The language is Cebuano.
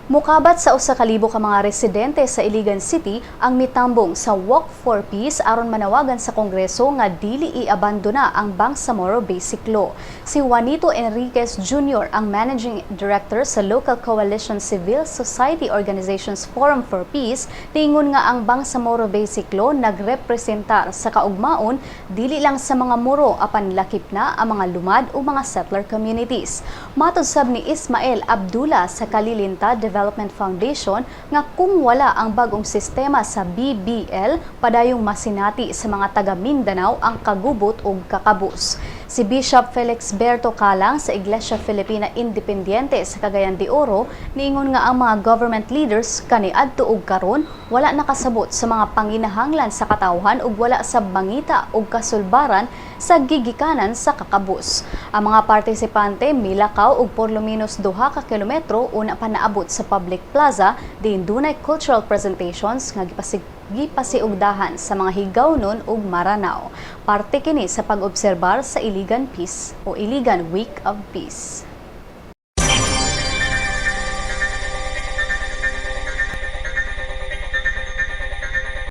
Mukabat sa 1,000 ka mga residente sa Iligan City ang mitambong sa Walk for Peace aron manawagan sa Kongreso nga dili iabandona ang Bangsamoro Basic Law. Si Juanito Enriquez Jr., ang Managing Director sa Local Coalition Civil Society Organizations Forum for Peace, niingon nga ang Bangsamoro Basic Law nagrepresentar sa kaugmaon dili lang sa mga Moro apan lakip na ang mga lumad o mga settler communities. Matod sab ni Ismael Abdullah sa Kalilinta Development Foundation nga kung wala ang bagong sistema sa BBL, padayong masinati sa mga taga Mindanao ang kagubot ug kakabus. Si Bishop Felix Berto Calang sa Iglesia Filipina Independiente sa Cagayan de Oro niingon nga ang mga government leaders kaniadto ug karon wala nakasabot sa mga panginahanglan sa katawhan ug wala sa mangita og kasulbaran sa gigikanan sa kakabus. Ang mga partisipante milakaw og por lo menos 2 ka kilometro una pa naabot sa public plaza diin dunay cultural presentations nga gipasiugdahan sa mga Higawnon ug Maranao. Parte kini sa pag-obserbar sa Iligan Peace o Iligan Week of Peace.